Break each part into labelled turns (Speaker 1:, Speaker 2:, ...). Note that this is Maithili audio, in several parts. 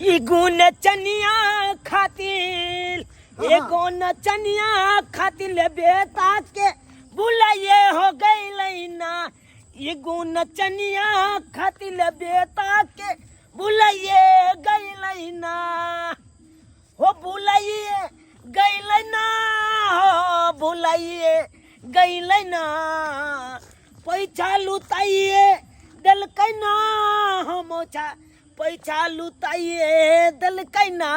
Speaker 1: ई गुण चनिया खातिर, एगो नचनिया खातिर बेटा के बुलाइए हो गई ना। एगो नचनिया खातिर बेटा के बुलाइए गई ना, हो बुलाइए गई ना, हो बुलाइए गई ना। पैसा लुताइए देलकै ना, हम ओछा पैसा लुताइए देलकै ना,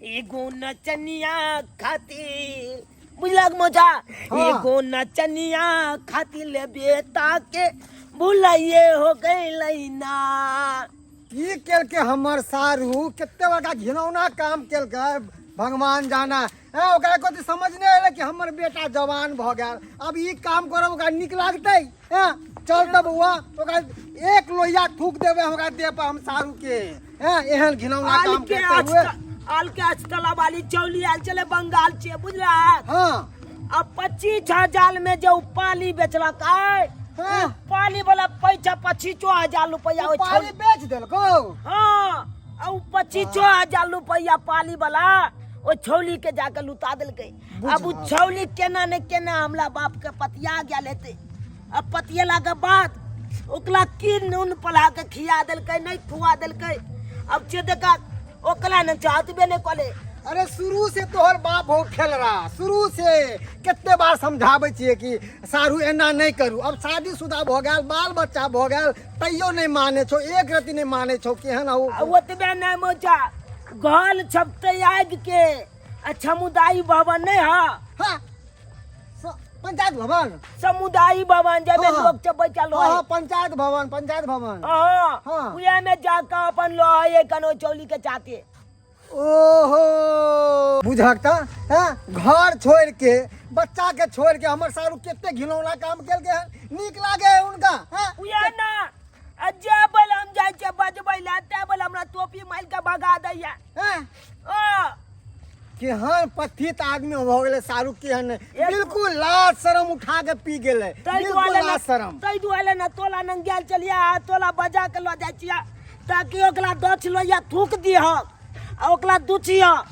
Speaker 1: एगो नचनिया खातिर। बुझलक मोचा? एगो नचनिया खातिर ले बेटा के भुलाइए हो गई ना।
Speaker 2: की केलकै हमर सारू? कते बड़का घिनौना काम केलकै, भगवान जाना है। ओकरा कथी समझ नहि एलै कि हमर बेटा जवान भऽ गेल, अब ई काम करब ओकरा नीक लागतै? हैं, चल तऽ बौआ, ओकरा एक लोहिया थूक देबै हम ओकरा देह पर, हम सारू के। हैं, एहन घिनौना
Speaker 1: आल
Speaker 2: काम
Speaker 1: के
Speaker 2: करते हुए।
Speaker 1: आल के अचकला वाली चौली आयल चले बंगाल छे, बुझला?
Speaker 2: हाँ।
Speaker 1: अब 25,000 में जो पाली बेचलक आय,
Speaker 2: हाँ।
Speaker 1: पाली वाला पैसा 25,000 रुपया
Speaker 2: ओ पाली बेच देलकौ?
Speaker 1: हाँ, आ उ 25,000 रुपया पाली वाला ओ छौली के जाके लुटा देलकै। अब उ छौली केना ने केना हमला बाप के पतिया गेल हेतै। अब पतियेला के बाद ओकरा की नून पला के खिया देलकै, नहीं खुआ देलकै, अब जे देखा ओकरा ने चाहतबे नहीं कले।
Speaker 2: अरे शुरू से तोहर बाप हो खेल रहा, शुरू से कते बार समझाबै छियै कि सारू एना नहि करू। अब शादीशुदा भऽ गेल, बाल बच्चा भऽ गेल, तैयो नहि मानै छौ, एक रति नहि मानै छौ। केहन हो?
Speaker 1: आ ओतबे नहि मोचा, घल छपते आगि के आ समुदाय भवन नहीं हा?
Speaker 2: हाँ, पंचायत भवन।
Speaker 1: समुदाय भवन जाबे लोग सब बैठल
Speaker 2: हाँ, हाँ, पंचायत भवन, पंचायत भवन।
Speaker 1: हाँ, हाँ। उहे में जाकर अपन लोहे कनो चौली के चाहते।
Speaker 2: ओहो, बुझक तऽ हैं, घर छोड़ के, बच्चा के छोड़ के हमर सारू कते घिनौना काम केलकै हन। नीक लागे है उनका? हैं?
Speaker 1: उहे ना, आ जे बेल हम जाइ छियै बजबै लए, ते बेल हमरा टोपी मारि के भगा दैया।
Speaker 2: हैं?
Speaker 1: ओ
Speaker 2: केहन पथित आदमी भऽ गेलै सारू, केहन बिल्कुल लाज शरम उठा के पी गेलै,
Speaker 1: ताहि
Speaker 2: बिल्कुल
Speaker 1: दुआरे
Speaker 2: लाज
Speaker 1: ने
Speaker 2: शरम।
Speaker 1: ताहि दुआरे ने तोला नंग गेल चलिया, तोला बजा के लऽ जाइ छियै ताकि ओकरा दछ लोहिया थूक दिहक आ ओकरा दुचिहक आ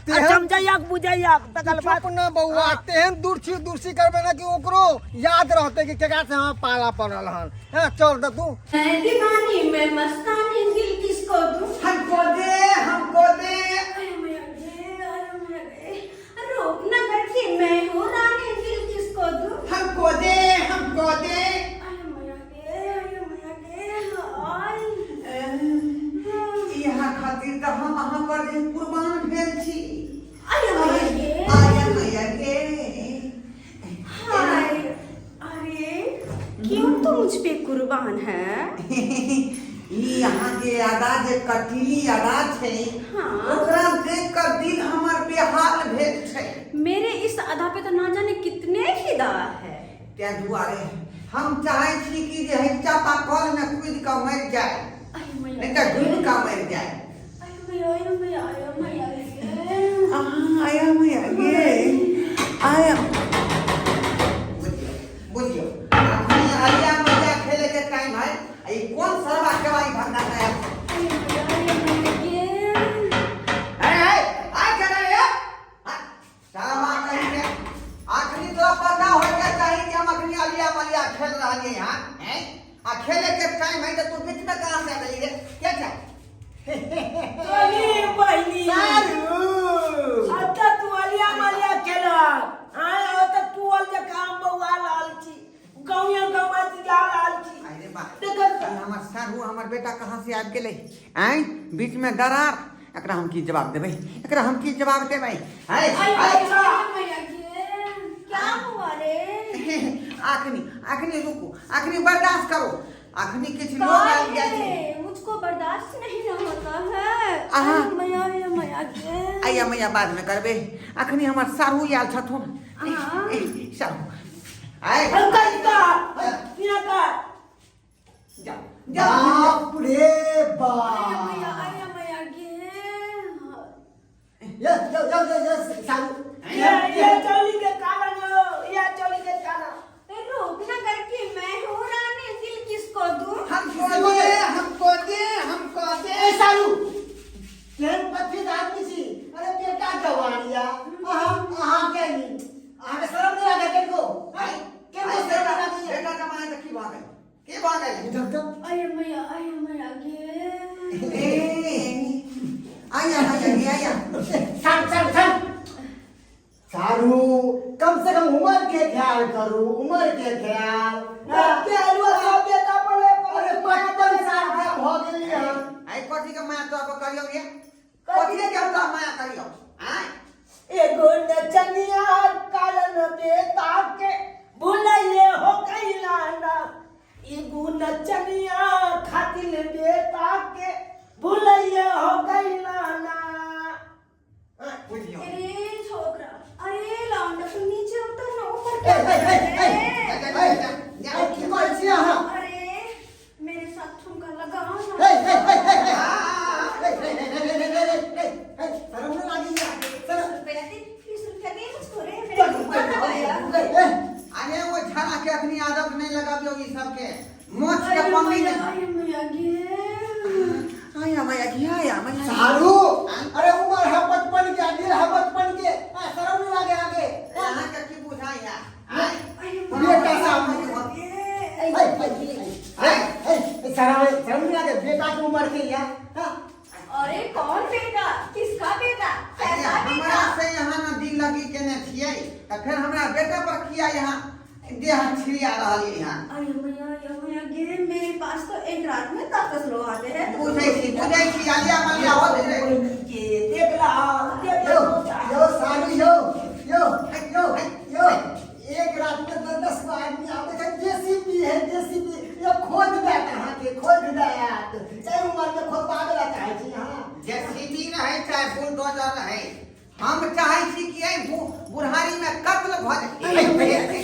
Speaker 2: तेहन-
Speaker 1: समझैयक बुझैयक तकर बाद।
Speaker 2: चुप न बौआ, तेहन दुर्सी दुर्सी करबै ना कि ओकरो याद रहतै कि केकरा से हमरा पाला पड़ल हन। हैं, चल तऽ तू।
Speaker 3: मैं दीवानी, मैं मस्तानी, दिल किसको दूं?
Speaker 4: हमको दे, हमको दे।
Speaker 3: अरे मैया गे, अरे मैया गे, रोक न करके मैं हूँ रानी, दिल किसको दूं?
Speaker 4: हमको दे, हमको दे।
Speaker 3: अरे मैया गे, अरे मैया गे, हाय।
Speaker 4: यहाँ खातिर तऽ हम अहाँ पर जे कुर्बान भेल छी।
Speaker 3: अरे मैया गे।
Speaker 4: आया मैया गे।
Speaker 3: हाय, अरे क्यों तू मुझ पे कुर्बान है?
Speaker 4: ई अहाँ के अदा जे कटीली अदा छै,
Speaker 3: हाँ।
Speaker 4: ओकरा देख कऽ दिल हमर बेहाल भेल छै।
Speaker 3: मेरे इस अदा पे तो ना जाने कितने फिदा है।
Speaker 4: ताहि दुआरे हम चाहै छी कि जे है चापा कल में कूदि कऽ मरि जाय,
Speaker 3: अरे मैया
Speaker 4: नहि तऽ डूबि कऽ मरि जाय।
Speaker 3: अरे मैया, अरे मैया, अरे मैया गे।
Speaker 4: अहाँ आया मैया गे, आया। बुझियौ, बुझियौ, अखनी आया मैया खेले के टाइम है, आ ई कोन सरवा केवाई भंगा है?
Speaker 3: अरे मैया, अरे मैया गे।
Speaker 4: है है आय केना रे? साला कहीं के अखनी तोरा पता होय के चाही कि हम अखनी अलिया मलिया खेल रहलियै हन। हैं, आ खेले के टाइम है तऽ तू बीच में कहाँ से गेली रे? के छै?
Speaker 1: चली बहिनी।
Speaker 2: सारू।
Speaker 1: अच्छा, तू अलिया मलिया खेलक आय, ओ तऽ तू अल जे काम बौआ रहल छी, गाँवे गाँव जा रहल छी।
Speaker 4: अरे बा,
Speaker 1: देखल।
Speaker 4: हमर सारू, हमर बेटा कहाँ से आबि गेलै? आँय, बीच में दरार, एकरा हम की जवाब देबै? एकरा हम की जवाब देबै? है
Speaker 3: अरे
Speaker 4: है
Speaker 3: मैया, मैया गे, क्या हुआ रे?
Speaker 4: अखनी, अखनी रुकू, अखनी बर्दाश्त करू, अखनी किछु लोग आबि जाइ छै।
Speaker 3: काहे? मुझको बर्दाश्त नहीं न होता है।
Speaker 4: आहा।
Speaker 3: अरे मैया, अरे मैया गे।
Speaker 4: आइया मैया बाद में करबै, अखनी हमर सारू आयल छथुन।
Speaker 3: हाँ।
Speaker 4: सारू आय।
Speaker 1: अंकल का किया का
Speaker 4: जाओ जाओ।
Speaker 2: बाप रे
Speaker 3: अरे
Speaker 2: बाप।
Speaker 3: मैया, अरे मैया गे।
Speaker 2: ये यो यो यो यो सारू।
Speaker 1: ये चोली के कारण हो, ये चोली के कारण।
Speaker 3: रोक न करके मैं हूँ रानी, दिल किसको दूं?
Speaker 4: हमको दे, हमको दे, हमको दे।
Speaker 2: ए सारू,
Speaker 4: आया आया आया
Speaker 2: चल चल चल सारू कम से कम उम्र के ख्याल करू उम्र के ख्याल
Speaker 1: के आलू सब बेटा पड़े
Speaker 2: अरे 55 साल के भऽ गेलियै हन।
Speaker 4: आई कथी के माया तो करियौ रे कथी के हमरा माया करियौ आय
Speaker 1: एगो नचनिया कारण बेटा के भुलाइए हो कैला ना एगो नचनिया खातिर बेटा के भुलाइए हो कैला ना
Speaker 4: बुझियौ
Speaker 3: अरे छोकरा, अरे लौंडा, तू नीचे उतर ना, ऊपर
Speaker 2: ए,
Speaker 3: क्या
Speaker 2: ए,
Speaker 3: कर
Speaker 2: ए,
Speaker 3: रहे
Speaker 2: ए,
Speaker 3: है?
Speaker 2: ए, ए, की कहै छी अहाँ?
Speaker 3: अरे मेरे साथ ठुमका लगाओ ना।
Speaker 2: ए, ए, ए, ए, ए, ए, ए, ए, ए, ए, ए, ए, ए, शरम नहि लागैया? शरम।
Speaker 3: रुपया दे, 20 रुपया दे मुझको रे, मेरे ठुमका लगाया।
Speaker 2: ए,
Speaker 4: अरे वो छड़ा के अखनी आदत नहीं लगाबियौ ई सबके मोछ के
Speaker 3: अरे
Speaker 4: पम्मी
Speaker 3: मैया,
Speaker 4: ने
Speaker 3: अरे मैया गे।
Speaker 4: आया माया की आया माया
Speaker 2: सारू अरे उम्र है 55 के दिल है 55 के आ, शरम नहीं लागे आगे
Speaker 4: अहाँ के की बुझाई है आय
Speaker 3: अरे
Speaker 2: बेटा साहब।
Speaker 3: गे।
Speaker 2: ए, ए, ए, ए, ए, शरम शरम नहीं लागे बेटा के उम्र के या हाँ?
Speaker 3: अरे कौन बेटा, किसका बेटा,
Speaker 4: अरे
Speaker 3: कैसा
Speaker 4: हमरा
Speaker 3: बेटा?
Speaker 4: से यहाँ न दिल लगी केने छियै तऽ फेर हमरा बेटा पर किया यहाँ देह छिड़िया रहल ये यहाँ
Speaker 3: अरे मैया, अरे मैया गे, मेरे पास तो एक रात में 10 10 लोग आते हैं तो
Speaker 4: बुझै छी बुझै छी आलिया मलिया होत रे
Speaker 1: के देख ला देख
Speaker 2: यो
Speaker 1: ला
Speaker 2: यो सारू यो यो यो यो एक रात में 10 10 गो आदमी आबै छै। जेसीबी है जेसीबी यो खोद देत अहाँके खोद देत चाहे उम्र में खोदबाबै ला चाहै छी अहाँ।
Speaker 4: जेसीबी रहै चाहे बुलडोजर रहै हम चाहै छी कि एहि बुढ़ारी में कत्ल भऽ जाय।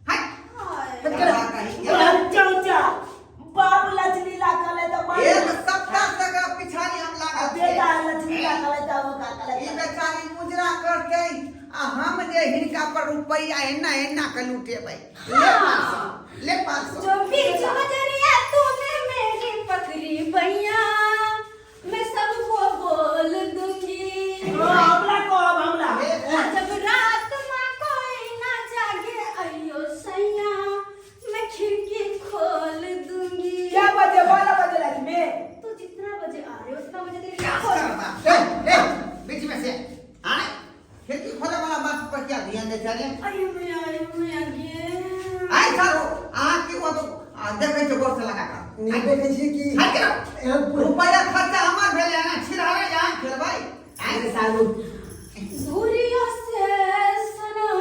Speaker 3: हाय।
Speaker 1: चौचा बाप लचलीला कले त मार
Speaker 4: एक सप्ताह से एकरा पिछाड़ी हम लागल छियै।
Speaker 1: बेटा लचलीला कले त वो का कले
Speaker 4: ई बेचारी मुजरा करतै आ हम जे हिनका पर रुपैया एना एना के लुटेबै। ले 500, ले 500।
Speaker 3: जो बीच बजरिया तूने मेरी पकड़ी भैया, मैं सबको बोल दूंगी।
Speaker 1: हमला को अब हमला
Speaker 3: जब रात में कोई ना जागे अयो सैया, मैं खिड़की खोल दूंगी।
Speaker 1: क्या बजे? 12 बजे रात में।
Speaker 3: तू जितना बजे आ रहे हो उतना बजे तेरी
Speaker 4: क्या
Speaker 3: खोल
Speaker 4: करबा? ए, ए, बीच में से आय खिड़की खोले वाला बात पर क्या ध्यान दे छे रे?
Speaker 3: अयो मैया, अयो मैया गे।
Speaker 4: आय सारो अहाँ की ओ आ देखै छै गोर से लगा कऽ।
Speaker 2: नहि देखै छियै कि
Speaker 4: हट जाओ।
Speaker 2: एहन बुढ़
Speaker 4: रुपैया खर्चा हमर भेलै अहाँ छिड़हरै अहाँ खेलबै आय।
Speaker 2: अरे सारू
Speaker 3: दूरियों से सनम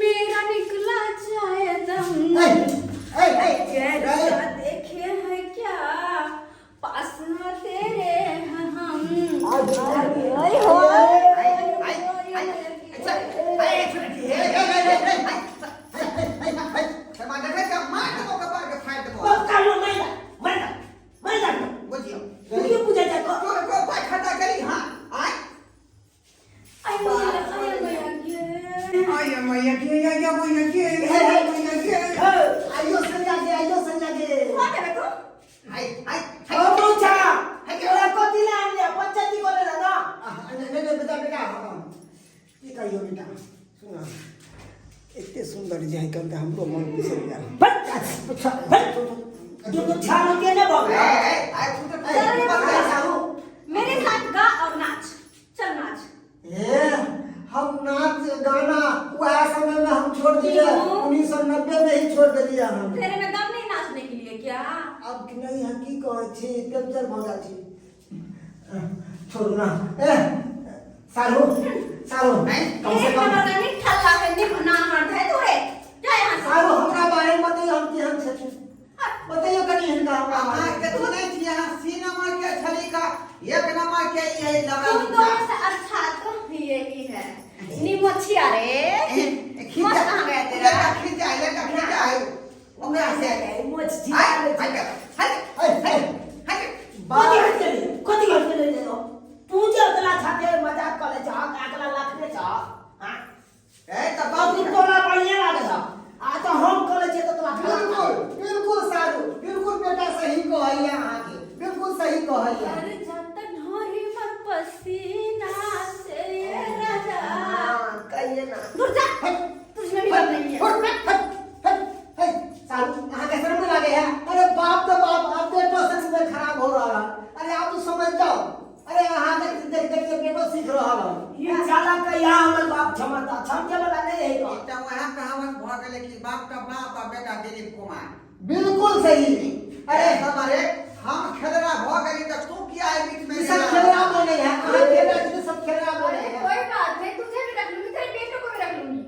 Speaker 3: मेरा निकला जाए दम।
Speaker 2: ए, ए, ए,
Speaker 3: कैसा देखे हैं क्या, पास न तेरे हैं हम।
Speaker 1: अरे हो।
Speaker 4: आय आय आय अच्छा आय छोटी हे हे हे हे हे समा देखै छै मार देबो कपार के फाड़ि देबो।
Speaker 1: कालो मैला मैला मैला।
Speaker 4: बुझियौ।
Speaker 1: तू की पूछे छै को?
Speaker 4: तोर को पाइ खर्चा करी हाँ आय।
Speaker 3: अयो मैया, अयो मैया गे।
Speaker 4: आय मैया के आय मैया के आय मैया के।
Speaker 2: आइयो संजा के आइयो संजा के।
Speaker 3: कौन है बे तू?
Speaker 4: आय आय।
Speaker 1: ओ पूछा तोरा कथी ला आनलिया पंचायती करे ला ना?
Speaker 2: नहीं नहीं बेटा बेटा हाँ, की कहियो बेटा सुन एते सुंदर जे है कल हमरो मन बिसरि गेल।
Speaker 1: बट बट तू छाड़ू के ने बाबू।
Speaker 4: ए ए आय तू तो
Speaker 3: चल रे
Speaker 4: पता
Speaker 3: बाबू। मेरे साथ गा और नाच, चल नाच।
Speaker 2: ए हम नाच गाना वह समय में हम छोड़ दिए।
Speaker 3: क्यों?
Speaker 2: 1990 में ही छोड़ दिए हम।
Speaker 3: तेरे में दम नहीं नाचने के लिए क्या?
Speaker 2: अब कि नहीं है की कहै छी टेंशन भऽ गेल छी छोड़ू ना ए सारू सारू
Speaker 4: हैं?
Speaker 2: कम से
Speaker 3: एक
Speaker 2: कम
Speaker 3: नंबर का नहीं ठल्ला है नहीं ना मर्द है तू रे, जा यहाँ से।
Speaker 2: सारू हमरा बारे में बतैयौ हम केहन छथिन बतैयौ कनि हिनका हमरा
Speaker 4: अहाँ
Speaker 2: बारे में।
Speaker 4: के सुनै छी अहाँ सी नंबर के छली का एक नंबर के ई है लबड़ा।
Speaker 3: तुम दोनों से अच्छा तो ये ही है निमोछिया रे। मस्त कहाँ गया तेरा?
Speaker 4: लड़का खींच जाए लड़का खींच जाए ओकरा से।
Speaker 1: मोछ
Speaker 4: हाय
Speaker 1: छिड़ा।
Speaker 4: हाय हाय
Speaker 2: ए, ए,
Speaker 4: हाय।
Speaker 1: कथी घट गेलै? कथी घट गेलै रे? तू जे ओतला छाते मजाक करै छह अगला लाखने छह हां।
Speaker 4: ए त
Speaker 1: बाबू
Speaker 4: बाबू
Speaker 1: तोरा बढ़िया लागे छह आ तो हम करै छियै तऽ तोरा खराब
Speaker 2: बिल्कुल
Speaker 1: लागै।
Speaker 2: बिल्कुल सारू बिल्कुल बेटा सही कहैया अहाँके बिल्कुल सही कहैया।
Speaker 3: अरे जाता ढोरी मत पसीना से ये राजा।
Speaker 1: हाँ, कहिए ना।
Speaker 3: दूर जा, तुझमें भी दम नहीं है।
Speaker 2: हट, हट, हट, हट, सारू अहाँके शर्म नहि लागे है? अरे बाप तो बाप आप बेटो से खराब हो रहल। बिल्कुल सही।
Speaker 4: अरे हमारे हम खेलरा भ गेली त तू किया एहि बीच में
Speaker 2: ई सब खेलरा बोले है, अहाँ खेलरा छी तऽ सब खेलरा बोले
Speaker 3: अरे
Speaker 2: है।
Speaker 3: कोई बात नहीं, तुझे भी रख लूंगी, तेरे बेटों को भी रख लूंगी।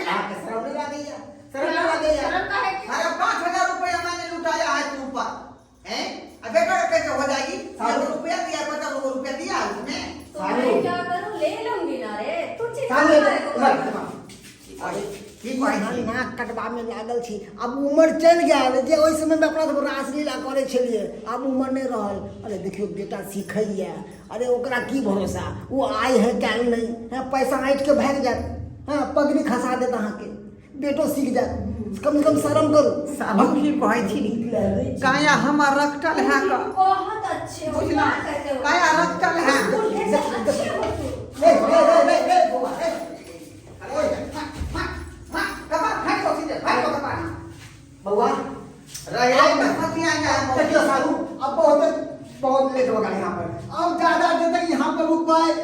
Speaker 2: अहाँके शरम नहि लागैया? शरम नहि लागैया?
Speaker 3: शर्म का है कि
Speaker 4: अरे 5000 रुपया मैंने लुटाया है तुम पर, हैं? अब बेटा का कैसे हो जाएगी?
Speaker 2: सारू।
Speaker 4: एगो रुपया दिया, 50 गो रुपया दिया उसमें।
Speaker 3: तो
Speaker 2: सारू।
Speaker 3: मैं क्या करूं, ले लूंगी ना रे, तू चिंता
Speaker 2: सारू,
Speaker 3: मत
Speaker 2: इम्हर,
Speaker 3: कर।
Speaker 2: इम्हर।
Speaker 4: की कहै
Speaker 2: अहाँ
Speaker 4: छी?
Speaker 2: नाक कटबामे लागल छी। आब उमर चलि गेल जे ओहि समयमे अपना सब रासलीला करै छलियै, आब उमर नहि रहल। अरे देखियौ बेटा सीखैया, अरे ओकरा की भरोसा, ओ आइ है काल्हि नहि है, पैसा ऐंठ के भागि जायत, हँ पगड़ी खसा देत अहाँके। बेटो सीख जायत, कम से कम शरम करू।
Speaker 4: साधु की कहै छी? काया हमर रखटल है
Speaker 3: तुम
Speaker 4: क
Speaker 3: बहुत अच्छे हो,
Speaker 4: बुझला?
Speaker 3: क्या कहते हो?
Speaker 4: काया रखटल है।
Speaker 3: बूढ़े से अच्छे हो तुम।
Speaker 2: ए, ए, ए, ए, ए, बौआ, ए।
Speaker 4: अरे कपार फाड़ि दो सीधे, फाड़ि दो कपार।
Speaker 2: बौआ
Speaker 4: रह रह के फसिया जाए।
Speaker 2: देखियो सारू, अब बहुत बहुत लेट हो गया यहाँ पर। अब ज्यादा देर तक यहाँ पर रुक पाए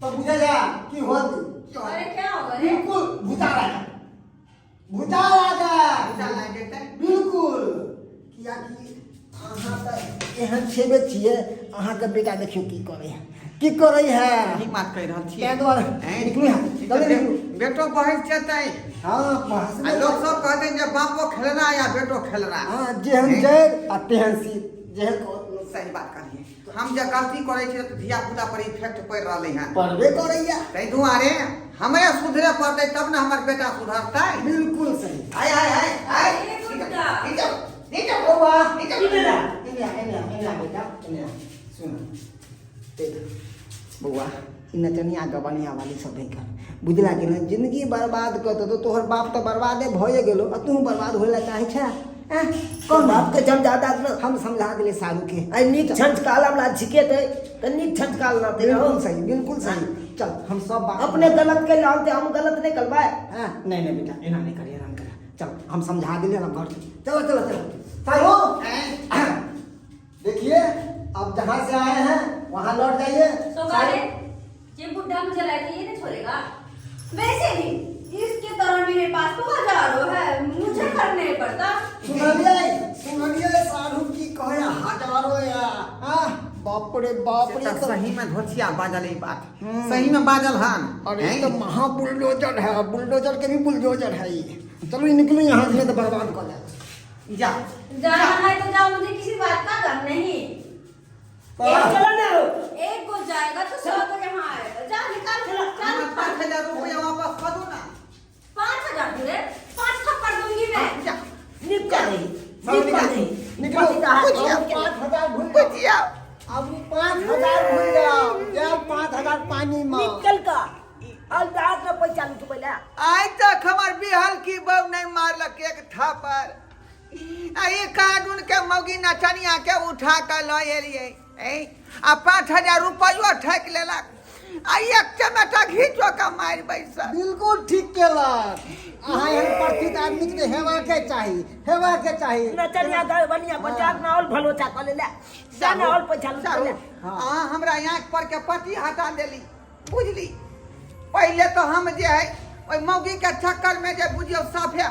Speaker 2: तो बुझे जा कि होत।
Speaker 3: अरे क्या होगा रे?
Speaker 2: बिल्कुल भूचाल आ जाए, भूचाल आ जाए।
Speaker 4: भूचाल लागि जेतै।
Speaker 2: बिल्कुल, कियाकि अहाँ तऽ एहन छेबे छियै, अहाँके बेटा देखियौ की करै है, की करै है।
Speaker 4: नीक बात कहि रहल छी।
Speaker 2: ताहि दुआरे
Speaker 4: हैं?
Speaker 2: निकलू यहाँ,
Speaker 4: ई
Speaker 2: जल्दी
Speaker 4: तऽ
Speaker 2: निकलू।
Speaker 4: बेटो बहस जेतै।
Speaker 2: हाँ, बहस
Speaker 4: आ लोक सब कहतै जे बापो खेलना या बेटो खेलना।
Speaker 2: हाँ, जेहन
Speaker 4: हैं?
Speaker 2: जड़ि आ तेहन सीप, जेहन कहत लोक।
Speaker 4: सही बात कहलियै। हम जे गलती करै छियै तऽ धिया पुता पर इफेक्ट पड़ि रहलै हन।
Speaker 2: पढ़बे करैया।
Speaker 4: ताहि दुआरे हमरे सुधरे पड़तै तब ने हमर बेटा सुधरतै।
Speaker 2: बिल्कुल सही।
Speaker 4: आय आय आय आय।
Speaker 3: अरे बुड्ढा।
Speaker 4: नीचा नीचा
Speaker 2: बौआ,
Speaker 4: नीचा।
Speaker 1: की भेलै?
Speaker 2: एने आ, एने आ, एने आ बेटा, एने आ। सुन देख बौआ, ई नचनिया गबनिया वाली सब है कर बुझला कि नहि, जिंदगी बर्बाद कऽ देतौ। तोहर बाप तऽ बर्बादे भए गेलो आ तू बर्बाद होय लए चाहै छै? एँ,
Speaker 1: कौन बाप के समझा दे?
Speaker 2: हम समझा देलियै सारू के।
Speaker 1: आई नीक छंचकाल हमरा छिकेतै तऽ नीक छंचकाल रहतै।
Speaker 2: बिल्कुल सही, बिल्कुल सही। चल, हम सब बात
Speaker 1: अपने गलत के लानते, हम गलत नहीं करबै।
Speaker 2: हाँ, नहीं नहीं बेटा, एना नहीं करिए, एना नहीं करिए। चल, हम समझा दिले ना, घर चलो चलो चलो सारू। देखिए, अब जहाँ से आए हैं वहाँ लौट जाइए।
Speaker 3: सोगारे, ये बुढ़ा मुझे लाके ये नहीं छोड़ेगा। वैसे भी इसके तरह मेरे पास तो हजारों है, मुझे फर्क नहीं पड़ता।
Speaker 2: सुनलिए, सुनलिए सारू की कहे हजारों या? हाँ, बाप रे बाप रे।
Speaker 4: से तऽ सही में धोतिया बाजल, ई बात सही में बाजल हन।
Speaker 2: अरे
Speaker 4: हैं?
Speaker 2: तो महा बुलडोजर है, बुलडोजर के भी बुलडोजर है ये। चलो ये निकलो यहाँ से, नहीं तो बर्बाद कर जाए।
Speaker 4: जा।
Speaker 3: जाना है तो जाओ, मुझे किसी बात का गम नहीं।
Speaker 1: चलो ना।
Speaker 3: एक को जाएगा तो 100 को यहाँ आएगा। जा निकाल, चल।
Speaker 4: हमर 5000 रुपया वापस कऽ दू ना।
Speaker 3: 5000 दे, 5 थप्पड़ दूंगी मैं।
Speaker 4: जा।
Speaker 1: निकल रही,
Speaker 2: सारू,
Speaker 1: निकल रही।
Speaker 2: निकलो।
Speaker 4: बुझिया।
Speaker 2: 5000 भूल जाओ।
Speaker 4: बुझिया।
Speaker 2: अब 5000 भूल जाओ यार, 5000 पानी में।
Speaker 1: निकल का और दाँत में पैसा लुटबै ला।
Speaker 4: आइ तक हमर बिहल की बहू नहीं मारलक एक थापर, आ ई कार्टून के मौगी नचनिया के उठा के लऽ एलियै, आ 5000 रुपैयो ठकि लेलक आ एक चमेटा घीचो के मारि बैसल।
Speaker 2: बिल्कुल ठीक केलक। अहाँ एहन प्रथित आदमी के हेबा के चाही, हेबा के चाही।
Speaker 1: नचनिया गए बनिया बचाक ना और भलोचा कर ले जा ना और पैसा लुटा ले।
Speaker 4: अहाँ हमरा आँखि पर के पट्टी हटा देली, बुझली? पहिले तो हम जे है ओहि मौगी के चक्कर में जे बुझियौ साफे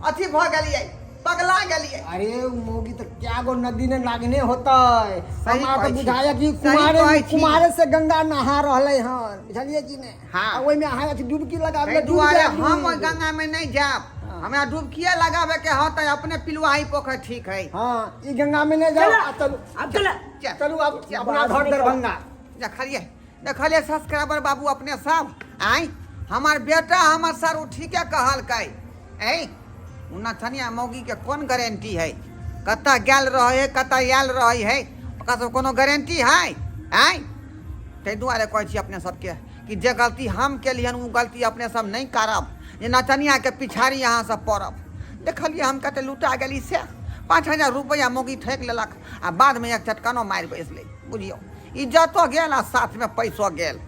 Speaker 4: अथी भऽ गेलियै, पगला गेलियै।
Speaker 2: अरे उ मौगी तऽ क्या गो नदी ने लागने होतै।
Speaker 4: सही
Speaker 2: हमरा
Speaker 4: कहै
Speaker 2: तऽ
Speaker 4: छी।
Speaker 2: बुझाया कि
Speaker 4: सही
Speaker 2: कुमारे
Speaker 4: कहै छी।
Speaker 2: कुमारे से गंगा नहा रहलै हन, बुझलियै कि नहि?
Speaker 4: हाँ।
Speaker 2: आ ओहिमे अहाँ अथी डुबकी लगाबै
Speaker 4: ताहि
Speaker 2: डूब
Speaker 4: दुआरे
Speaker 2: जायब।
Speaker 4: हम ओहि गंगा में नहीं जायब। हमरा डुबकिए लगाबे के होतै अपने पिलुआही पोखरि ठीक है।
Speaker 2: हाँ, ई गंगा में नहीं जाओ।
Speaker 1: चलो।
Speaker 2: आ चलू।
Speaker 1: अब चलो।
Speaker 4: चल।
Speaker 2: चलू अब अपना घर दरभंगा।
Speaker 4: देखलियै, देखलियै सब्सक्राइबर बाबू अपने सब, आँय, हमर बेटा हमर सारू ठीके कहलकै। ऐ ओ नथनिया मौगी के कोन गारंटी है? कतऽ गेल रहै है, कतऽ आयल रहै है, ओकरा सब कोनो गारंटी है? आँय, ताहि दुआरे कहै छी अपने सबके कि जे गलती हम केलियन ओ गलती अपने सब नहि करब, जे नचनियाके पिछाड़ी अहाँ सब पड़ब। देखलियै हम कते लुटा गेली से 5000 रुपैआ मौगी ठकि लेलक आ बादमे एक चटकनो मारि बैसलै। बुझियौ, इज्जतो गेल आ साथमे पैसो गेल।